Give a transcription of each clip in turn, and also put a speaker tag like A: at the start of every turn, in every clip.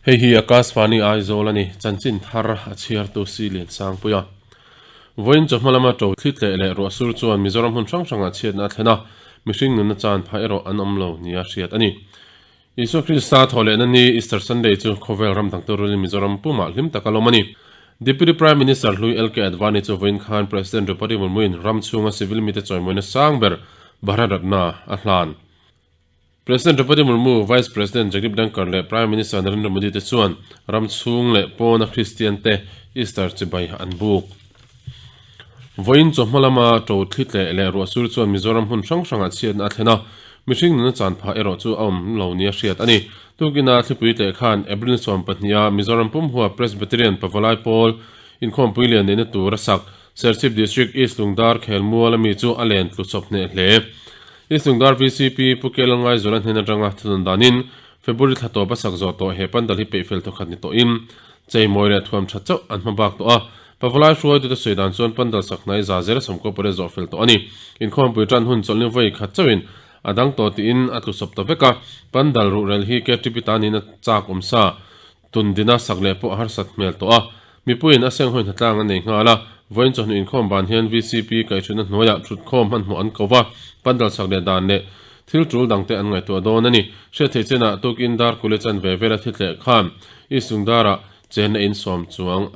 A: Hei hi Akashvani Aizawl a ni, chanchin thar a chhiartu Si Liansangpui a. Vawiin chawhma lama to thli tleh leh ruah sur chuan Mizoram hmun hrang hrangah chhiatna a thlen a, mihring nunna chan phah erawh an awm lo nia hriat a ni. Isua Krista thawh lehna ni Easter Sunday chu khawvel ram dang turulin Mizoram pumah hlim taka lawm a ni. Deputy Prime Minister hlui LK Advani chu vawiin khan President Draupadi Murmu-in ram chhunga civil mite chawimawina sang ber Bharat Ratna a hlan. President Draupadi Murmu, Vice President Jagdeep Dhankhar leh Prime Minister Narendra Modi te chuan ram chhung leh pawna Kristian te Easter chibai an buk. Vawiin chawhma lama to thli tleh leh ruahsur chuan Mizoram hmun hrang hrangah chhiatna a thlen a, mihring nuna chan phah erawh chu a awm lo nia hriat a ni. Tukina thlipui tleh khan April 12 a Mizoram pumhua Presbyterian Pavalai Pawl inkhawmpui lian neihna tur a sak Serchhip District East Lungdar Khelmual ami chu a len tlu chawp hneh hle. East Lungdar vcp Pu Kel Ngaizawla hnen atanga thunawn danin February thla tawp a sak zawh tawh he pandal hi peihfel thawkhat ni tawhin Cheimawi leh thuam tha chauh an hma bak tawh a, Pavalai hruaitute sawi dan chuan pandal sak hnai za zel sawmkaw pawh zawh fel tawh a ni. Inkhawmpui tan hun chawlhni vawi khat chauhin a dang tawh tiin a tlu sawp ta vek a, pandal ruhrel hi KTP tanin a chak awm sa tun dina sak leh pawh a harsat hmel tawh a, mipuiin a senghawi hnatlang an nei nghal a, vawiin chawhnu inkhawm ban hian VCP kaihhruihna hnuaiah thutkhawm hmanhmawh an ko va, pandal sak leh dan leh Thil tul dangte an ngaihtuah dawn a ni. Hriat theih chenah tukin dar kule chan ve vela thi tleh khan i sungdarah chenna in sawm chuang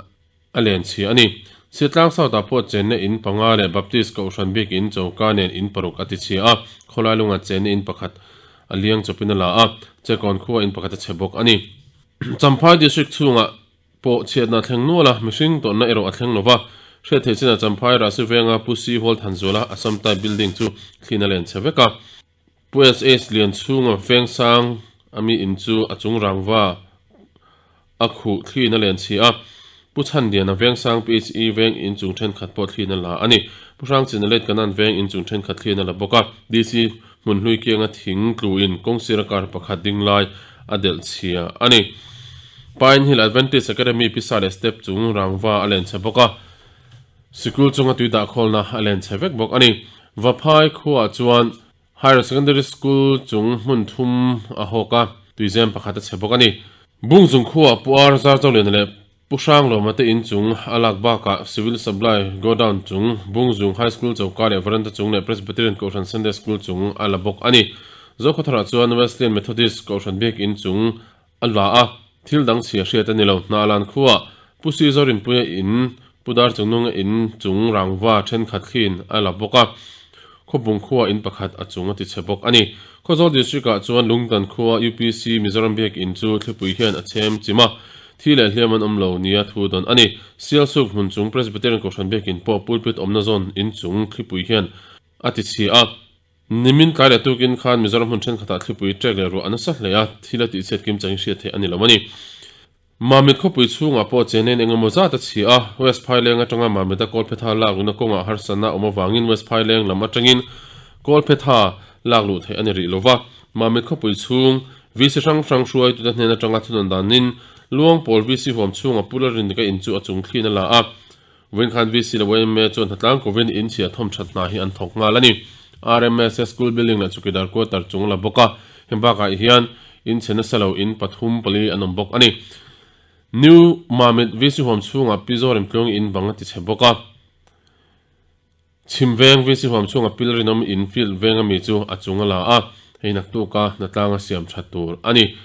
A: a len chhia a ni. Chhiatlang South-ah pawh chenna in panga leh Baptist Kohhran bik in choka nen in paruk a ti chhia a, khawlai lungah chenna in pakhat a liang chawpin a la a, Chekawn khua in pakhat a chhe bawk a ni. Champhai District chhungah Pawh chhiatna a thleng nual a, mihring tawnna erawh a thleng lo va. Hriat theih chinah Champhai Rahsi Venga Pu Si Hual Thanzuala Assam Type Building chu thliin a len chhe vek a. Pu SH Lianchhunga Vengsang a mi in chu a chung rangva a khuh thliin a len chhi a. Pu Chhanliana Vengsang PHE Veng in chung thenkhat pawh thliin a la a ni. Pu Hrangchina Late Kanan Veng in chung thenkhat thliin a la bawk a. DC Hmunhlui kianga thing tluin kawngsira kar pakhat ding lai a delh chhia a ni. Pine Hill Adventist Academy pisa leh step chung rangva a len chhe bawk a, sikul chunga tui dah khawlna a len chhe vek bawk a ni. Vaphai khuaah chuan Higher Secondary School chung hmun thum a hawk a, tuizem pakhat a chhe bawk a ni. Bungzung khuaah Pu Ar Zarchawliana leh Pu Hranglawma te in chung a lak bakah Civil Supply Godown chung, Bungzung High School choka leh veranda chung leh Presbyterian Kohhran Sunday School chung a la bawk a ni. Zokhawtharah chuan Wesleyan Methodist Kohhran bik in chung a la a, thil dang chhia hriat a ni lo. Hnahlan khuaah Pu Si Zorinpuia in, Pu Darchungnunga in chung rangva thenkhat thliin a la bawk a, Khawbung khuaah in pakhat a chung a ti chhe bawk a ni. Khawzawl District-ah chuan Lungtan khua UPC Mizoram Biak In chu thlipui hian a chhem chim a, thi leh hliam an awm lo nia thu dawn a ni. Sialsuk hmun chung Presbyterian Kohhran Biak In pawh pulpit awmna zawn in chung thlipui hian a ti chhia a. Nimin tlai leh tukin khan Mizoram hmun thenkhatah thlipui trek leh ruah a nasa hle a, thil a tihchhiat kim changin hriat theih a ni lo a ni. Mamit khawpui chhungah pawh chenen eng emaw zat a chhi a, West Phaileng atanga Mamita Kawlphetha lak luhna kawngah harsatna a awm avangin West Phaileng lam atangin Kawlphetha lak luh theih a ni rih lo va. Mamit khawpui chhung VC hrang hrang hruaitute hnen atanga thunawn danin Luangpawl VC huam chhunga Pu Lalrindika in chu a chung thliin a la a. Vawiin khan VC leh yma chuan hnatlang kovin in chhia thawm that hna hi an thawk nghal a ni. RMSA School Building leh Chukidar Quarter chung la bawk a, heng bakah hian in chhe nasa lo in pathum pali an awm bawk a ni. New Mamit VC huam chhungah Pi Zorim Tluang in bang a ti chhe bawk a. Chhim veng VC huam chhungah Pil Rinawm in field veng ami chu a chung a la a, hei naktuka hnatlang a siam that tur a ni.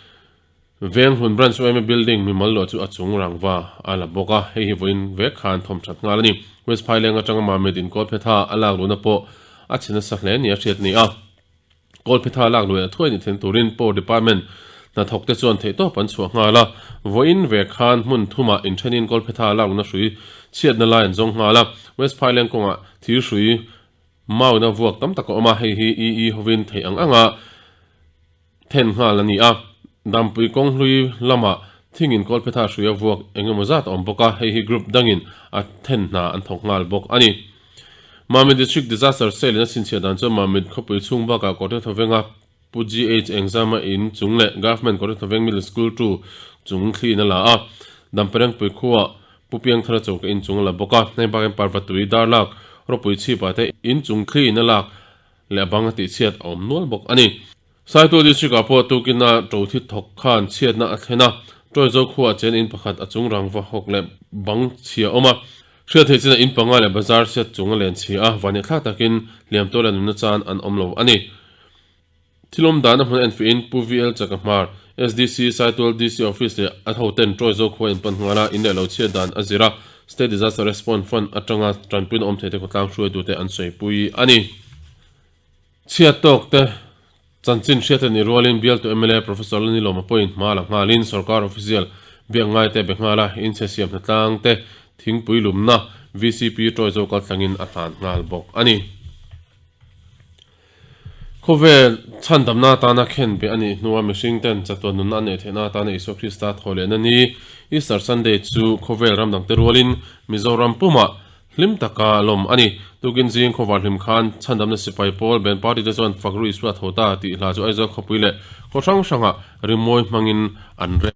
A: Veng hlun Branch yma Building mimal luah chu a chung rangva a la bawk a, hei hi vawiin vek khan thawm that nghal a ni. West Phaileng atanga Mamit in Kawlphetha a lak luhna pawh a chhe nasa hle ni a hriat ni a. Kawlphetha lak luh leh thuai ni then turin Power Department hnathawk te chuan theihtawp an chhuah nghal a. Vawiin vek khan hmun thumah inthenin Kawlphetha lak luhna hrui chhiatna lai an zawng nghal a. West Phaileng kawngah thir hrui mauna vuak tam tak a awm a, hei hi EE hovin theih ang anga Then nghal a ni a, Dampui kawng hlui lamah thingin Kawlphetha hruia vuak eng emaw zat a awm bawk a, hei hi group dangin a then hna an thawk nghal bawk a ni. Mamit District Disaster Cell in a chhinchhiah dan chuan Mamit khawpui chhung bakah Kawrte Thawvenga Pu GH Engzama in chung leh Government Kawrte Thawveng Middle School 2 chung thliin a la a, Damperengpui khuaah Pu Piangthara choka in chung a la bawk a, hei bakin Parvatui Darlak Ropui chhipah te in chung thliin a lak leh a bang a tihchhiat a awm nual bawk a ni. Saitual District-ah pawh tukina to thi thawk khan chhiatna a thlen a. Ṭawizo khuaah chen in pakhat a chung rangva hawk leh bang chhia a awm a. Hriat theih chinah in panga leh bazar set chung a len chhia a, vannehthlak takin hliam tual leh nunna chan an awm lo a ni. Thil awm dan a hmun a enfiahin Pu VL Chakahmar, SDC, Saitual DC Office leh a hoten Ṭawizo khua in pan nghal a, in leh lo chhiat dan a zir a, State Disaster Response Fund atanga tanpuina awm theite khawtlang hruaitute an sawipui a ni. Chhiat tawk te chanchin hriat a nih rualin bialtu mla Professor Lalnilawma pawhin hma la nghalin sorkar official biak ngai te be nghal a, inchhe siam hnatlang te thingpui lumna vcp Ṭawizo kaltlangin a hlan nghal bawk a ni. Khawvel chhandamna atana khen beh a nih hnua mihring ten chatuan nunna a neih theihna atana Isua Krista thaw lehna ni Easter Sunday chu khawvel ram dangte rualin Mizoram pumah Hlim taka lawm a ni. Tukin zing khawvar hlim khan chhandamna sipai pawl Ben Party te chuan Fakru Isua tho ta tih hla chu Aizawl khawpui leh khaw hrang hrangah rimawi hmangin an rem.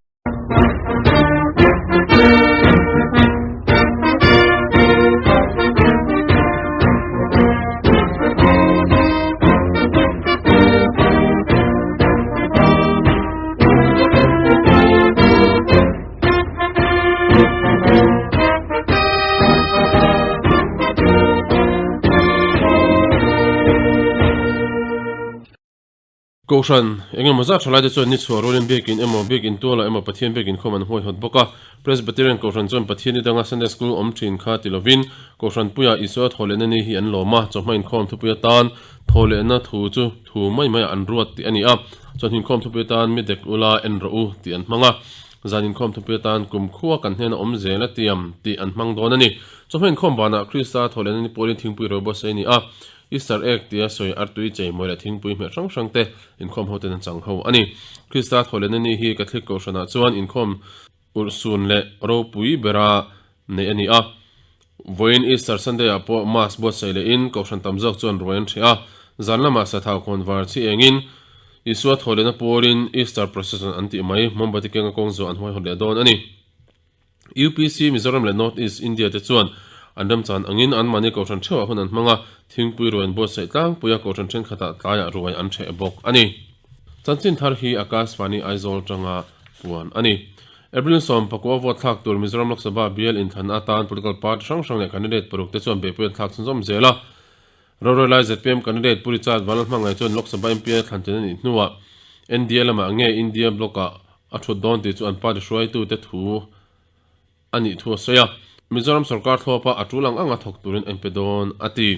A: Kohhran eng emaw zat thalaite chuan ni chhuah rualin biakin emaw biakin tualah emaw Pathian biakin khawm an huaihawt bawk a. Presbyterian Kohhran chuan Pathian ni danga Sunday School awm thin kha ti lovin Kohhran puia Isua thawhlehna ni hi an lawm a, chawhma inkhawm thupui atan thawhlehna thu chu thu mai maiah an ruat tih a ni a. Chuan inkhawm thupui atan mi dek ula en rawh u tih an hmang a. Zan inkhawm thupui atan kum khua kan hnena awm zel a tiam tih an hmang dawn a ni. Chawhma inkhawm banah Krista thawhlehna ni pawlin thingpui ro buatsaih a ni a. Easter egg tia sawi artui cheimawi leh thingpui hmeh hrang hrang te inkhawm ho ten an chang ho a ni. Krista thawhlehna ni hi Catholic Kohhranah chuan inkhawm urhsun leh ropui bera neih a ni a. Vawiin Easter Sunday ah pawh Mass buatsaih lehin Kohhran tam zawk chuan ruai an hreh a. Zan lamah sathau khawn var chi engin Isua thawhlehna pawlin Easter Procession an tih mai mombati kenga kawng zawh an huaihawt leh dawn a ni. UPC Mizoram leh North East India te chuan an remchan angin anmahni Kohhran theuhah hun an hmang a, thingpui ruai an buatsaih tlangpui a, Kohhran thenkhatah tlaiah ruai an hreh bawk a ni. Chanchin thar hi Akashvani Aizawl atanga puan a ni. April 14 vote thlak tur Mizoram Lok Sabha bial inthlan atan political party hrang hrang leh candidate paruk te chuan beihpui an thlak chhunzawm zel a. Rorel lai zpm candidate Pu Richard Vanlalhmangaih chuan Lok Sabha MP a thlan chen a nih hnuah NDA lamah nge India bloc-ah a thut dawn tih chu an party hruaitute thu a nih thu a sawi a. Mizoram sorkar thlawpa a tul ang anga thawk turin a inpe dawn a ti.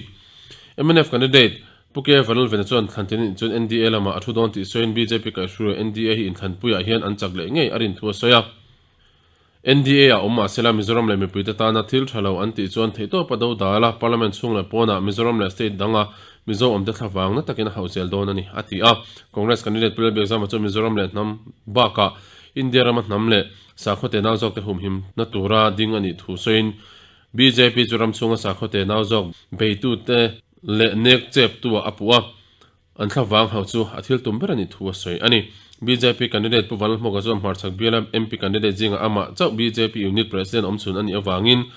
A: Mnf candidate Pu K Vanlalvena chuan thlan chen a nih chuan NDA lamah a thu dawn tih sawiin bjp kaihhruai NDA hi inthlanpuiah hian an chak leh ngei a rin thu a sawi a. NDA a awm mahsela Mizoram leh mipuite tana thil tha lo an tih chuan theihtawp a do dal a, Parliament chhung leh pawnah Mizoram leh state danga Mizo awmte thlavang na takin a hauh zel dawn a ni, a ti a. Congress candidate Pu Lalbiakzama chu Mizoram leh hnam bakah India rama hnam leh sakhaw te nau zawkte humhim na tura ding a nih thu sawiin bjp chu ram chhunga sakhaw te nau zawk beitute leh nek cheptu ah a puh a. An thlavang hauh chu a thil tum ber a nih thu a sawi a ni. Bjp candidate Pu Vanlalhmawka chuan hmarchhak biala MP candidate zingah amah chauh bjp unit president awm chhun a nih avangin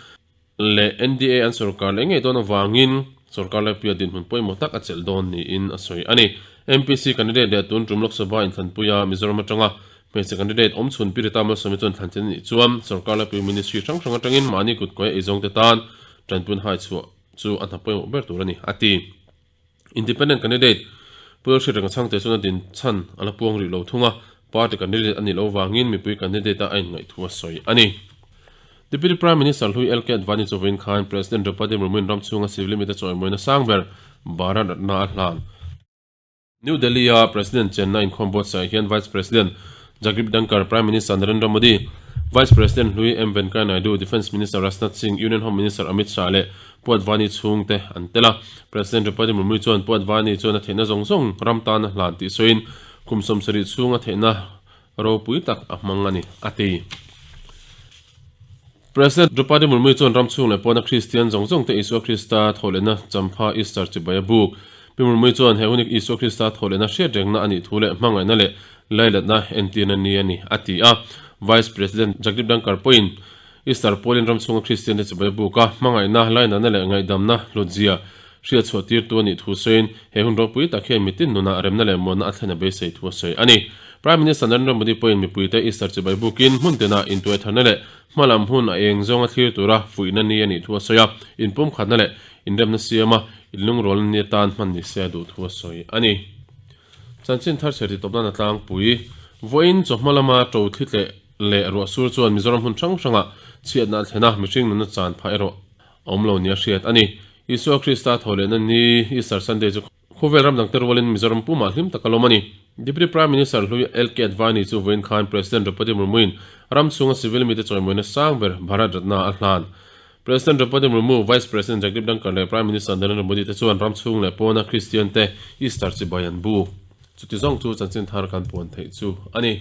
A: leh NDA an sorkar leh ngei dawn avangin sorkar laipuia dinhmun pawimawh tak a chelh dawn niin a sawi a ni. MPC candidate leh tun tum Lok Sabha inthlanpuia Mizoram atanga hmeichhe candidate awm chhun Pi Rita Malsawmi chuan thlan chen a nih chuan sorkar laipui ministry hrang hrang atangin mahni kutkawi eizawngte tan tanpui hai chhuah chu a hna pawimawh ber tur a ni, a ti. Independent candidate Pu Lalhriat Renga Chhangte chuan a din chhan a la puang rih lo thung a, party candidate a nih loh vangin mipui candidate-a a inngaih thu a sawi a ni. Deputy Prime Minister Hlui LK Advani chu vawiin khan President Draupadi Murmu-in ram chhunga civil limit a chawimawina sang ber Bharat Ratna a hlan. New Delhi-a President chenna inkhawm buatsaih hian Vice President Jagdeep Dhankhar, Prime Minister Narendra Modi, Vice President hlui M Venkaiah Naidu, Defence Minister Rajnath Singh, Union Home Minister Amit Shah leh Pu Advani chhungte an tel a. President Draupadi Murmu chuan Pu Advani chuan a theihna zawng zawng ram tan a hlan tih sawiin kum 70 chhunga theihna ropui tak a hmang a ni, a ti. President Draupadi Murmu chuan ram chhung leh pawna Kristian zawng zawngte Isua Krista thawhlehna champha Easter chibai a buk. Pi Murmu chuan he hun hi Isua Krista thawhlehna hriat rengna a nih thu leh hmangaihna leh lailatna entirna ni a ni, a ti a. Vice President Jagdeep Dhankhar pawhin Easter pawlin ram chhunga Kristiante chibai a buk a, hmangaihna, lainatna leh ngaihdamna hlutzia hriat chhuah tirtu a nih thu sawiin he hun ropui tak hian mitin nunah remna leh muanna a thlen a beisei thu a sawi a ni. Prime Minister Narendra Modi pawhin mipuite Easter chibai bukin hmun tinah intuai tharna leh hmalam hun a eng zawnga thlir tura fuihna ni a nih thu a sawi a, inpumkhatna leh inremna siama inlungrualna ni atan hman ni se a duh thu a sawi a ni. Chanchin thar chher titawp nan a tlangpui. Vawiin chawhma lama to thli tleh leh ruahsur chuan Mizoram hmun hrang hrangah chhiatna a thlen a, mihring nunna chan phah erawh a awm lo nia hriat a ni. Isua Krista thawhlehna ni Easter Sunday chu Khawvel ram dangte rualin Mizoram pumah hlim tak a lawm a ni. Deputy Prime Minister hlui LK Advani chu vawiin khan President Draupadi Murmu-in ram chhunga civil mite chawimawina sang ber Bharat Ratna a hlan. President Draupadi Murmu, Vice President Jagdeep Dhankhar leh Prime Minister Narendra Modi te chuan ram chhung leh pawna Kristian te Easter chibai an buk. Chuti zawng chu chanchin thar kan puan theih chu a ni.